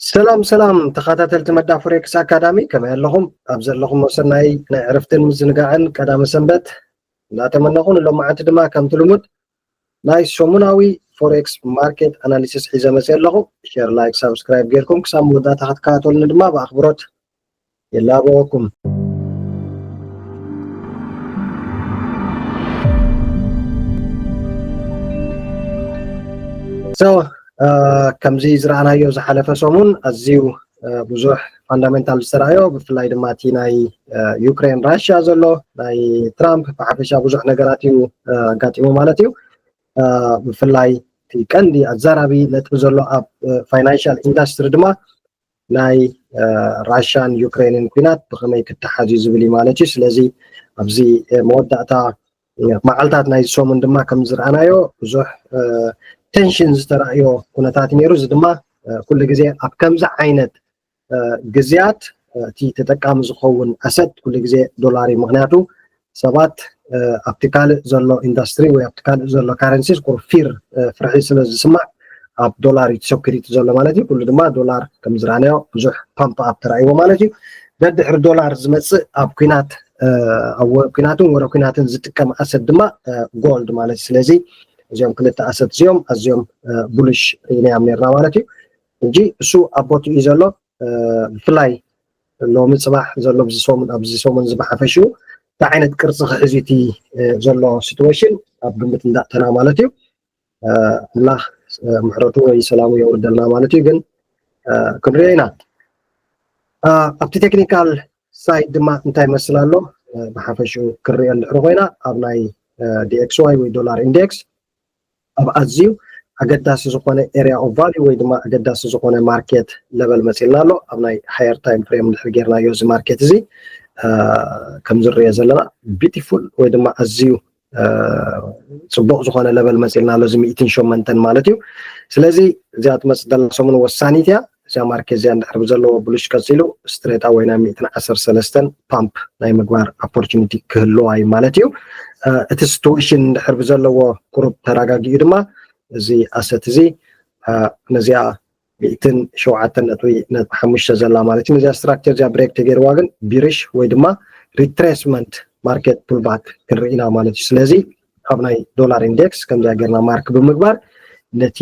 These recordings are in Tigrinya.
ሰላም ሰላም ተኸታተልቲ መዳ ፎሬክስ ኣካዳሚ፣ ከመይ ኣለኹም? ኣብ ዘለኹም ሰናይ ናይ ዕረፍትን ምዝንጋዕን ቀዳመ ሰንበት እንዳተመነኹ፣ ንሎማዓንቲ ድማ ከምቲ ልሙድ ናይ ሰሙናዊ ፎሬክስ ማርኬት ኣናሊሲስ ሒዘ መፅእ ኣለኹ። ሸር፣ ላይክ፣ ሳብስክራይብ ጌርኩም ክሳብ መወዳእታ ክትከታተሉኒ ድማ ብኣኽብሮት ይላበወኩም። So ከምዚ ዝረኣናዮ ዝሓለፈ ሰሙን ኣዝዩ ብዙሕ ፋንዳሜንታል ዝተረኣዮ፣ ብፍላይ ድማ እቲ ናይ ዩክሬን ራሽያ ዘሎ ናይ ትራምፕ ብሓፈሻ ብዙሕ ነገራት እዩ ኣጋጢሙ ማለት እዩ። ብፍላይ እቲ ቀንዲ ኣዛራቢ ነጥቢ ዘሎ ኣብ ፋይናንሻል ኢንዳስትሪ ድማ ናይ ራሽያን ዩክሬንን ኩናት ብኸመይ ክተሓዝ እዩ ዝብል እዩ ማለት እዩ። ስለዚ ኣብዚ መወዳእታ መዓልታት ናይ ሰሙን ድማ ከም ዝረኣናዮ ብዙሕ ቴንሽን ዝተረእዮ ኩነታት እዩ ነይሩ። እዚ ድማ ኩሉ ግዜ ኣብ ከምዚ ዓይነት ግዜያት እቲ ተጠቃሚ ዝኸውን ኣሰት ኩሉ ግዜ ዶላር እዩ። ምክንያቱ ሰባት ኣብቲ ካልእ ዘሎ ኢንዳስትሪ ወይ ኣብቲ ካልእ ዘሎ ካረንሲስ ቁሩብ ፊር፣ ፍርሒ ስለ ዝስማዕ ኣብ ዶላር እዩ ተሰኪሪቲ ዘሎ ማለት እዩ። ኩሉ ድማ ዶላር ከም ዝረኣናዮ ብዙሕ ፓምፕ ኣፕ ተራእይዎ ማለት እዩ። ደድሕሪ ዶላር ዝመፅእ ኣብ ኩናት ኣብ ኩናትን ወረ ኩናትን ዝጥቀም ኣሰት ድማ ጎልድ ማለት እዩ። ስለዚ እዚኦም ክልተ ኣሰት እዚኦም ኣዝዮም ቡልሽ ርኢናዮም ነርና ማለት እዩ። እንጂ እሱ ኣብ ቦትኡ እዩ ዘሎ። ብፍላይ ሎሚ ፅባሕ ዘሎ ኣብዚ ሰሙን ኣብዚ ሰሙን እዚ ብሓፈሽኡ እንታይ ዓይነት ቅርፂ ክሕዝ እቲ ዘሎ ሲትዌሽን ኣብ ግምት እንዳእተና ማለት እዩ። ኣምላኽ ምሕረቱ ወይ ሰላሙ የውርደልና ማለት እዩ። ግን ክንሪኦ ኢና። ኣብቲ ቴክኒካል ሳይድ ድማ እንታይ ይመስል ኣሎ ብሓፈሽኡ ክንሪኦ እንድሕሪ ኮይና ኣብ ናይ ዲኤክስዋይ ወይ ዶላር ኢንዴክስ ኣብ ኣዝዩ ኣገዳሲ ዝኾነ ኤሪያ ኦፍ ቫልዩ ወይ ድማ ኣገዳሲ ዝኾነ ማርኬት ለቨል መፂልና ኣሎ። ኣብ ናይ ሃየር ታይም ፍሬም እንድሕር ጌርናዮ እዚ ማርኬት እዚ ከም ዝረኦ ዘለና ቢቲፉል ወይ ድማ ኣዝዩ ፅቡቕ ዝኾነ ለቨል መፂልና ኣሎ፣ እዚ ሚእትን ሸሞንተን ማለት እዩ። ስለዚ እዚኣ ትመፅእ ዘላ ሰሙን ወሳኒት እያ። እዚኣ ማርኬት እዚኣ እንድሕር ብዘለዎ ብሉሽ ቀፂሉ ስትሬት ኣወይ ናይ ሚእትን ዓሰርተ ሰለስተን ፓምፕ ናይ ምግባር ኦፖርቹኒቲ ክህልዋ እዩ ማለት እዩ። እቲ ሲትዌሽን እንድሕር ብዘለዎ ቁሩብ ተረጋጊኡ ድማ እዚ ኣሰት እዚ ነዚኣ ሚእትን ሸውዓተን ነጥቢ ሓሙሽተ ዘላ ማለት እዩ። ነዚኣ ስትራክቸር እዚኣ ብሬክ ተገይርዋ ግን ቢሪሽ ወይ ድማ ሪትሬስመንት ማርኬት ፑልባክ ክንርኢ ኢና ማለት እዩ። ስለዚ ኣብ ናይ ዶላር ኢንዴክስ ከምዚኣ ጌርና ማርክ ብምግባር ነቲ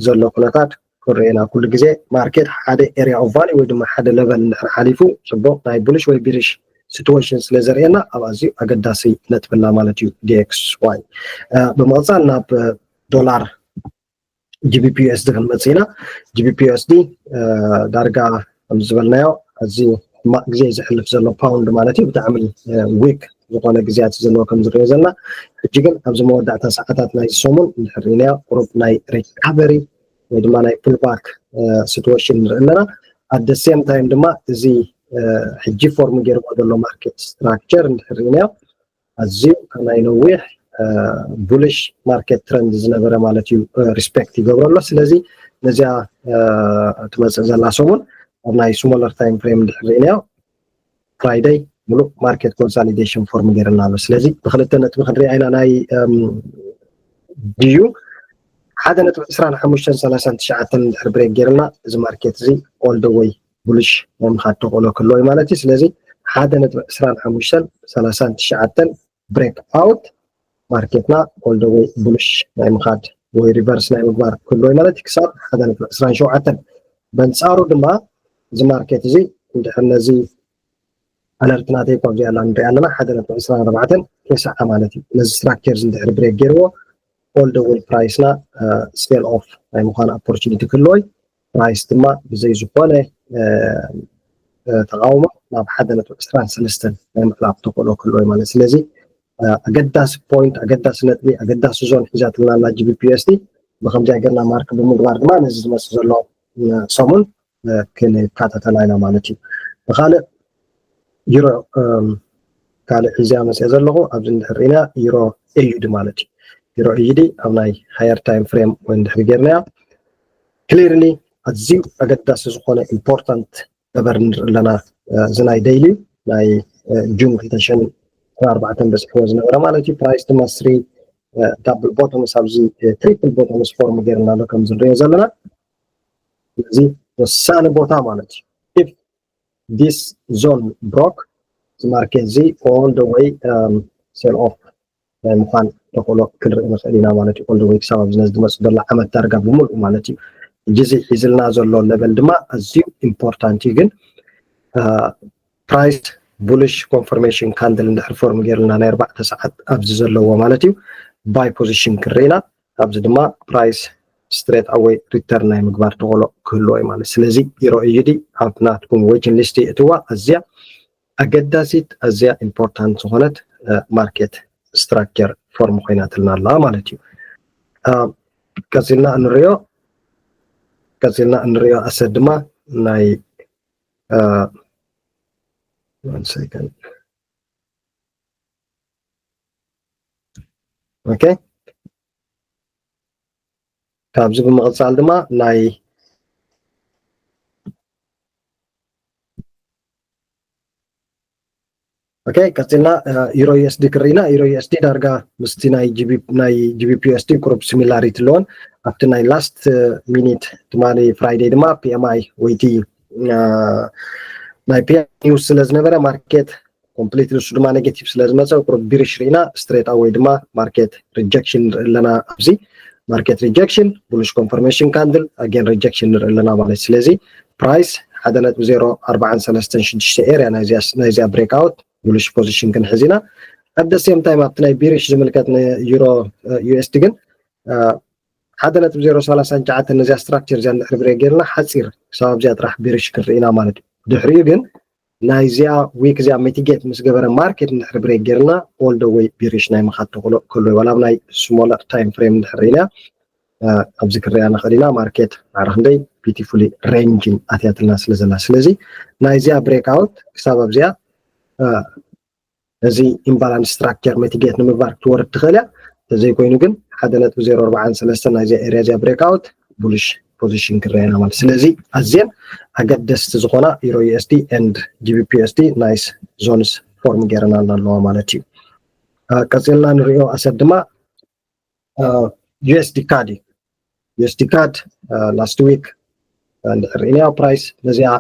ዘሎ ኩነታት ክንርኢ ኢና። ኩሉ ግዜ ማርኬት ሓደ ኤሪያ ኦፍ ቫልዩ ወይ ድማ ሓደ ለቨል እንድሕር ሓሊፉ ፅቡቕ ናይ ቡልሽ ወይ ቢሪሽ ሲትዌሽን ስለ ዘርእየና ኣብ ኣዝዩ ኣገዳሲ ነጥብና ማለት እዩ ዲኤክስዋይ። ብምቕፃል ናብ ዶላር ጂቢፒ ዩኤስዲ ክንመፅእ ኢና። ጂቢፒ ዩኤስዲ ዳርጋ ከም ዝበልናዮ ኣዝዩ ሕማቕ ግዜ እዩ ዘሕልፍ ዘሎ ፓውንድ ማለት እዩ። ብጣዕሚ ዊክ ዝኾነ ግዜያት ዘለዎ ከም ዝረኦ ዘለና ሕጂ ግን ኣብዚ መወዳእታ ሰዓታት ናይ ሰሙን እንድሕር ርኢናዮ ቁሩብ ናይ ሪካቨሪ ወይ ድማ ናይ ፑልባክ ሲትዌሽን ንርኢ ኣለና። ኣት ሴም ታይም ድማ እዚ ሕጂ ፎርም ገይርዎ ዘሎ ማርኬት ስትራክቸር እንድሕር ርኢናዮ ኣዝዩ ካብ ናይ ነዊሕ ቡልሽ ማርኬት ትረንድ ዝነበረ ማለት እዩ ሪስፔክት ይገብሮ ኣሎ። ስለዚ ነዚኣ ትመፅእ ዘላ ሰሙን ኣብ ናይ ስሞለር ታይም ፍሬም እንድሕር ርኢናዮ ፍራይደይ ሙሉእ ማርኬት ኮንሳሊዴሽን ፎርም ገይርና ኣሎ። ስለዚ ብክልተ ነጥቢ ክንሪኣ ኢና ናይ ድዩ ሓደ ነጥቢ ዕስራን ሓሙሽተን ሰላሳን ትሽዓተን እንድሕር ብሬክ ገይርና እዚ ማርኬት እዚ ኦል ደ ወይ ቡልሽ ናይ ምኻድ ተኽእሎ ክህልዎ እዩ ማለት እዩ። ስለዚ ሓደ ነጥቢ ዕስራን ሓሙሽተን ሰላሳን ትሽዓተን ብሬክ ኣውት ማርኬትና ኦል ደ ወይ ቡልሽ ናይ ምኻድ ወይ ሪቨርስ ናይ ምግባር ክህልዎ እዩ ማለት እዩ። ክሳብ ሓደ ነጥቢ ዕስራን ሸውዓተን በንፃሩ ድማ እዚ ማርኬት እዚ እንድሕር ነዚ ኣለርት ናተይ ካብዚ ኣላ ንሪኣ ኣለና ሓደ ነጥቢ ዕስራን ኣርባዕተን ተስዓ ማለት እዩ። ነዚ ስትራክቸር እዚ እንድሕር ብሬክ ገይርዎ ኦል ደ ወይ ፕራይስና ሴል ኦፍ ናይ ምዃን ኦፖርቹኒቲ ክህልዎ እዩ። ፕራይስ ድማ ብዘይ ዝኾነ ተቃውሞ ናብ ሓደ ነጥቢ ዕስራን ሰለስተን ናይ ምዕላፍ ተኽእሎ ክህልዎ እዩ ማለት ስለዚ ኣገዳሲ ፖይንት ኣገዳሲ ነጥቢ ኣገዳሲ ዞን ሒዛትልና ኣላ ጂቢፒ ዩኤስዲ። ብከምዚኣ ገርና ማርክ ብምግባር ድማ ነዚ ዝመፅእ ዘሎ ሰሙን ክንከታተላ ኢና ማለት እዩ። ብካልእ ዩሮ ካልእ ሒዝያ መፅአ ዘለኹ ኣብዚ እንድሕር ርኢና ዩሮ ኤዩዲ ማለት እዩ። ዩሮ ኤዩዲ ኣብ ናይ ሃየር ታይም ፍሬም ወይ እንድሕር ጌርናያ ክሊርሊ ኣዝዩ ኣገዳሲ ዝኾነ ኢምፖርታንት ነበር ንርኢ ኣለና። እዚ ናይ ደይሊ ናይ ጁን ክልተ ሽሕን ኣርባዕተን በፂሕዎ ዝነበረ ማለት እዩ። ፕራይስ ድማ ስሪ ዳብል ቦቶምስ ኣብዚ ትሪፕል ቦቶምስ ፎርም ገይርና ኣሎ ከም ዝንሪኦ ዘለና። ስለዚ ወሳኒ ቦታ ማለት እዩ። If this zone broke, እዚ market እዚ all the way sell off ናይ ምዃን ተኽእሎ ክንርኢ ንኽእል ኢና ማለት እዩ። All the way ክሳብ ኣብዚ ነዚ ዝመፅእ ዘሎ ዓመት ዳርጋ ብምሉእ ማለት እዩ። ሕጂ እዚ ሒዝልና ዘሎ level ድማ ኣዝዩ important እዩ። ግን price bullish confirmation candle እንድሕር form ገይርልና ናይ ኣርባዕተ ሰዓት ኣብዚ ዘለዎ ማለት እዩ buy position ክንርኢ ኢና። ኣብዚ ድማ price straight away return ናይ ምግባር ተኽእሎ ክህልዎ እዩ ማለት። ስለዚ euro A U D ኣብ ናትኩም waiting list የእትዋ። ኣዝያ ኣገዳሲት ኣዝያ important ዝኾነት market structure form ኮይናትልና ኣላ ማለት እዩ። ቀፂልና እንሪኦ ቀፂልና እንሪኦ asset ድማ ናይ one second okay ካብዚ ብምቕፃል ድማ ናይ okay ቀፂልና euro U S D ክርኢና euro U S D ዳርጋ ምስቲ ናይ GB ናይ GB U S D ቁሩብ similarity ኣለዎን ኣብቲ ናይ last minute ትማሊ Friday ድማ P M I ወይቲ ናይ P M I news ስለ ዝነበረ market completely እሱ ድማ negative ስለ ዝመፀ ቁሩብ bearish ርኢና straight away ድማ market rejection ንርኢ ኣለና ኣብዚ market rejection bullish confirmation candle again rejection ንርኢ ኣለና ማለት ስለዚ price ሓደ ነጥቢ ዜሮ ኣርባዓን ሰለስተን ሽዱሽተ area ናይዚኣ breakout bullish position ክንሕዝ ኢና at the same time ኣብቲ ናይ bearish ዝምልከት euro U S D ግን ሓደ ነጥቢ ዜሮ ሰላሳ ትሽዓተ ነዚኣ structure እዚኣ እንድሕር break ገይርና ሓፂር ክሳብ ኣብዚኣ ጥራሕ bearish ክንርኢ ኢና ማለት እዩ ድሕሪኡ ግን ናይዚኣ wick እዚኣ mitigate ምስ ገበረ market እንድሕር break ገይርና all the way bearish ናይ ምኻድ ተኽእሎ ክህሉ ዋላ ኣብ ናይ smaller time frame እንድሕር ርኢና ኣብዚ ክርያ ንኽእል ኢና market ማዕረ ክንደይ beautifully ranging ኣትያትልና ስለ ዘላ ስለዚ ናይዚኣ breakout ክሳብ ኣብዚኣ እዚ imbalance structure mitigate ንምግባር ክትወርድ ትኽእል እያ ተዘይኮይኑ ግን ሓደ ነጥቢ ዜሮ ኣርባዓን ሰለስተን ናይዚኣ area እዚኣ breakout bullish position ክረአየና ማለት ስለዚ ኣዝየን ኣገደስቲ ዝኾና euro U S D and G B P U S D nice zones form ገይረናልና ኣለዋ ማለት እዩ ቀፂልና ንሪኦ asset ድማ U S D CAD እዩ U S D CAD last week እንድሕር ርኢናዮ price ነዚኣ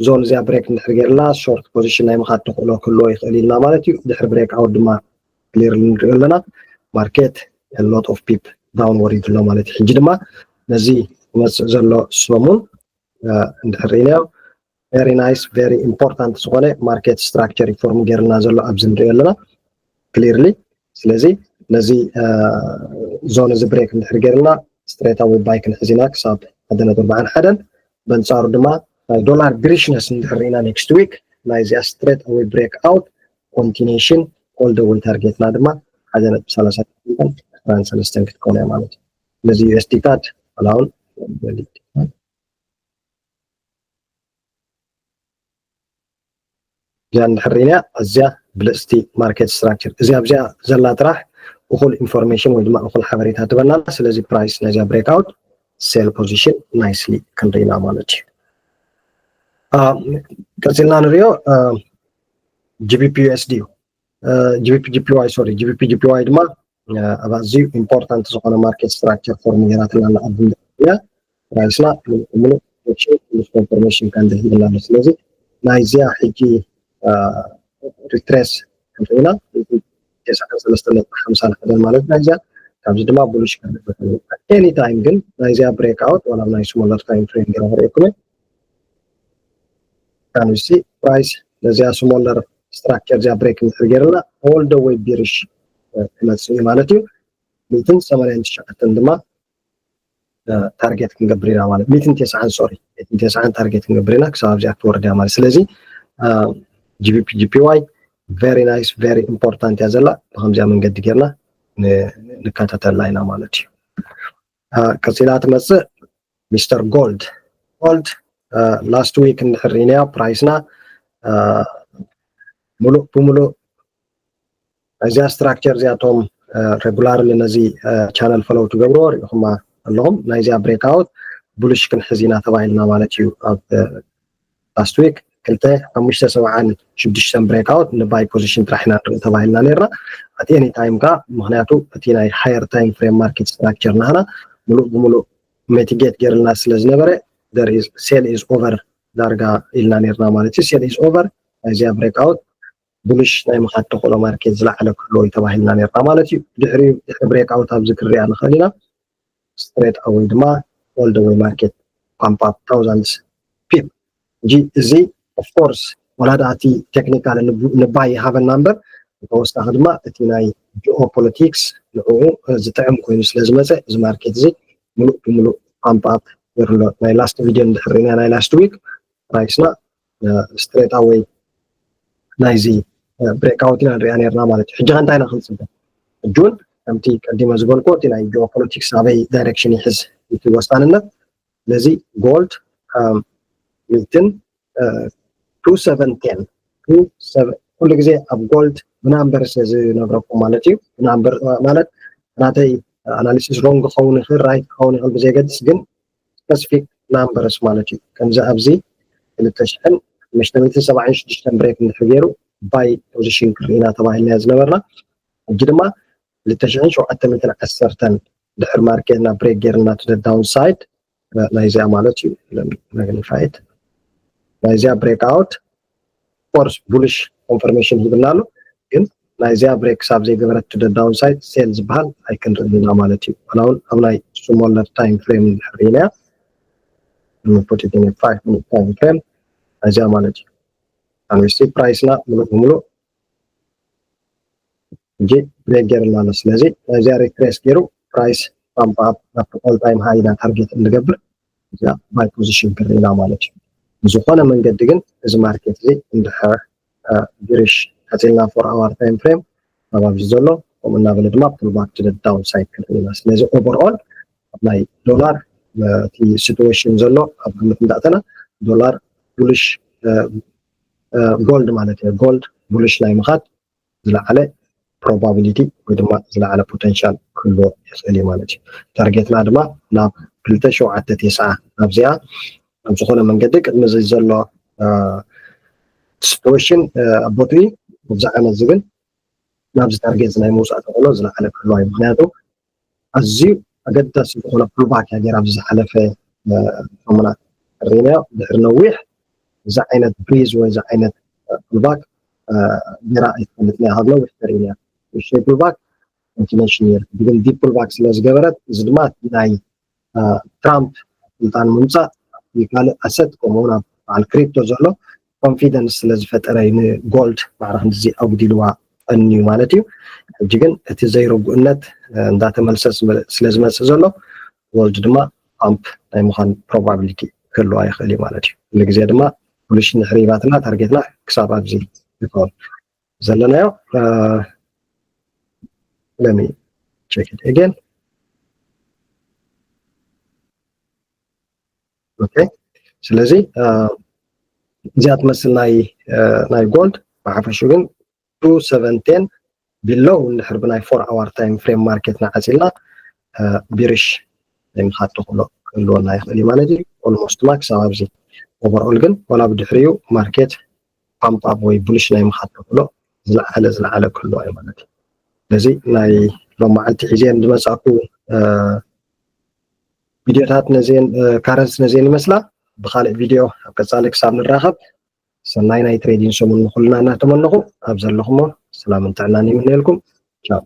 zone እዚኣ break እንድሕር ገይርና short position ናይ ምኻድ ተኽእሎ ክህልዎ ይኽእል ኢልና ማለት እዩ ድሕሪ breakout ድማ clearly ንሪኦ ኣለና market lot of pip down ወሪዱ ኣሎ ማለት እዩ ሕጂ ድማ ነዚ ዝመፅእ ዘሎ ሰሙን እንድሕር ርኢናዮ very nice very important ዝኾነ market structure form ገይርልና ዘሎ ኣብዚ ንሪኦ ኣለና clearly ስለዚ ነዚ zone እዚ break እንድሕር ገይርና straight away buy ክንሕዝ ኢና ክሳብ ሓደ ነጥቢ ኣርባዓን ሓደን በንፃሩ ድማ ናይ dollar bearishness እንድሕር ርኢና next week ናይዚኣ straight away breakout continuation all the way target ና ድማ ሓደ ነጥቢ ሰላሳ ሰለስተን ክትከውን እያ ማለት እዩ ነዚ U S D CAD ኣላውን እዚኣ እንድሕር ርኢና ኣዝያ ብልፅቲ market structure እዚኣ ኣብዚኣ ዘላ ጥራሕ እኹል information ወይ ድማ እኹል ሓበሬታ ትበና ስለዚ price ናይዚኣ breakout sell position nicely ክንርኢና ማለት እዩ ቀፂልና ንሪኦ G B P U S D እዩ G B P G P Y sorry G B P G P Y ድማ ኣብ ኣዝዩ important ዝኾነ market structure form ገይራትና ኣላ ኣብ እያ price ና ሙሉእ confirmation candle ሂብና ኣሎ ስለዚ ናይዚኣ ሕጂ retrace ክንርኢና ተስዓን ሰለስተን ነጥቢ ሓምሳን ሓደን ማለት ናይዚኣ ካብዚ ድማ bullish ከንበት any time ግን ናይዚኣ breakout ዋላ ናይ smaller time frame ገይረ ክርእየኩም እየ price ነዚኣ smaller structure እዚኣ break እንድሕር ገይርና all the way bearish ክመፅእ እዩ ማለት እዩ ሚእትን ሰማንያን ትሽዓተን ድማ target ክንገብር ኢና ማለት ሚእትን ተስዓን sorry ሚእትን ተስዓን target ክንገብር ኢና ክሳብ ኣብዚኣ ክትወርድ እያ ማለት ስለዚ G B P G P Y very nice very important እያ ዘላ ብከምዚኣ መንገዲ ጌርና ንከታተላ ኢና ማለት እዩ ቀፂላ ትመፅእ Mister Gold Gold last week እንድሕር ርኢናያ price ና ሙሉእ ብሙሉእ እዚኣ structure እዚኣቶም regularly ነዚ channel follow ትገብርዎ ሪኢኹማ ኣለኹም ናይዚኣ breakout bullish ክንሕዝ ኢና ተባሂልና ማለት እዩ ኣብ last week ክልተ ሓሙሽተ ሰብዓን ሽዱሽተን breakout ን buy position ጥራሕ ኢና ንርኢ ተባሂልና ነርና at any time ከ ምክንያቱ እቲ ናይ higher time frame market structure ናህና ሙሉእ ብሙሉእ mitigate ገይርልና ስለ ዝነበረ there is sell is over ዳርጋ ኢልና ነርና ማለት እዩ። Sell is over ናይዚኣ breakout bullish ናይ ምኻድ ተኽእሎ market ዝለዓለ ክህልዎ እዩ ተባሂልና ነርና ማለት እዩ። ድሕሪ ድሕሪ breakout ኣብዚ ክንሪኣ ንኽእል ኢና። Straight away ድማ all the way market pump up thousands pip እንጂ እዚ of course ወላ ደኣ እቲ technical ንባይ ይሃበና እምበር ብተወሳኺ ድማ እቲ ናይ geopolitics ንዕኡ ዝጥዕም ኮይኑ ስለ ዝመፀ እዚ market እዚ ሙሉእ ብሙሉእ pump up ገይሩ ኣሎ። ናይ last video እንድሕር ርኢና ናይ last week price ና straight away ናይዚ breakout ኢና ንሪኣ ነርና ማለት እዩ። ሕጂ ከ እንታይ ኢና ክንፅበ? ሕጂ እውን ከምቲ ቀዲመ ዝበልኩ እቲ ናይ geopolitics ኣበይ direction ይሕዝ እቲ ወሳንነት። ስለዚ gold ሚትን two seven ten ኩሉ ግዜ ኣብ gold ብናምበር ዝነግረኩም ማለት እዩ። ብናምበር ማለት ናተይ analysis wrong ክኸውን ይኽእል፣ right ክኸውን ይኽእል ብዘየገድስ ግን specific numbers ማለት እዩ። ከምዚ ኣብዚ ክልተ ሽሕን ሓሙሽተ ሚእትን ሰብዓን ሽዱሽተን break እንድሕር ገይሩ buy position ክርኢና ተባሂልና ዝነበርና ሕጂ ድማ ክልተ ሽሕን ሸውዓተ ሚእትን ዓሰርተን ድሕር market ና break ገይርና to the downside ናይዚኣ ማለት እዩ። Magnify it ናይዚኣ breakout course bullish confirmation ሂብና ኣሎ ግን ናይዚኣ break ክሳብ ዘይገበረት to the downside sell ዝበሃል ኣይክንርኢ ኢና ማለት እዩ። ዋላ እውን ኣብ ናይ smaller time frame እንድሕር ርኢናያ put it in five minute time frame ናይዚኣ ማለት እዩ። Can we see price ና ሙሉእ ብሙሉእ ሕጂ break ገይርና ኣሎ። ስለዚ ናይዚኣ retrace ገይሩ price pump up ናብቲ all time high ኢና target እንገብር እዚኣ buy position ክርኢና ማለት እዩ። ብዝኾነ መንገዲ ግን እዚ market እዚ እንድሕር bullish ቀፂልና four hour time frame ኣብ ኣብዚ ዘሎ ከምኡ እናበለ ድማ pull back to the downside ክንርኢ ኢና። ስለዚ overall ኣብ ናይ ዶላር እቲ situation ዘሎ ኣብ ግምት እንዳእተና ዶላር bullish gold ማለት እዩ gold bullish ናይ ምኻድ ዝለዓለ probability ወይ ድማ ዝለዓለ potential ክህልዎ ይኽእል እዩ ማለት እዩ። Target ና ድማ ናብ ክልተ ሸውዓተ ተስዓ ናብዚኣ ኣብ ዝኾነ መንገዲ ቅድሚ እዚ ዘሎ situation ኣብ ቦትኡ ኣብዚ ዓመት እዚ ግን ናብዚ target ናይ ምውፃእ ተኽእሎ ዝለዓለ ክህልዋ እዩ። ምክንያቱ ኣዝዩ ኣገዳሲ ዝኾነ pull back እያ ገይራ ኣብዚ ዝሓለፈ ሰሙናት ርኢናዮ። ድሕሪ ነዊሕ እዚ ዓይነት breeze ወይ እዚ ዓይነት pull back ገይራ ኣይትፈልጥን እያ። ካብ ነዊሕ ተርኢና እያ። ንእሽተይ pull back continuation ነይሩ። ግን deep pull back ስለ ዝገበረት እዚ ድማ ናይ ትራምፕ ስልጣን ምምፃእ ካልእ asset ከምኡውን ኣብ በዓል crypto ዘሎ confidence ስለ ዝፈጠረ ን gold ማዕረ ክንድዚ ኣጉዲልዋ ቀንዩ ማለት እዩ። ሕጂ ግን እቲ ዘይርጉእነት እንዳተመልሰ ስለ ዝመፅእ ዘሎ gold ድማ pump ናይ ምዃን probability ክህልዋ ይኽእል እዩ ማለት እዩ። ኩሉ ግዜ ድማ bullish እንድሕር ሂባትና target ና ክሳብ ኣብዚ ይኸውን ዘለናዮ። Let me check it again. Okay ስለዚ እዚኣ ትመስል ናይ ናይ gold ብሓፈሹ ግን two seven ten below እንድሕር ብናይ four hour time frame market ና ዓፂልና bearish ናይ ምኻድ ተኽእሎ ክህልወና ይኽእል እዩ ማለት እዩ። Almost ድማ ክሳብ ኣብዚ overall ግን ዋላ ብድሕሪኡ market pump up ወይ bullish ናይ ምኻድ ተኽእሎ ዝለዓለ ዝለዓለ ክህልዋ እዩ ማለት እዩ። ስለዚ ናይ ሎመዓልቲ ሒዘን ዝመፃእኩ ቪዲዮታት ነዚአን currency ነዚአን ይመስላ። ብካልእ ቪዲዮ ኣብ ቀፃሊ ክሳብ ንራኸብ ሰናይ ናይ trading ሰሙን ንኩልና እናተመነኹ ኣብ ዘለኹሞ ሰላምን ጥዕናን ይምነየልኩም። ቻው።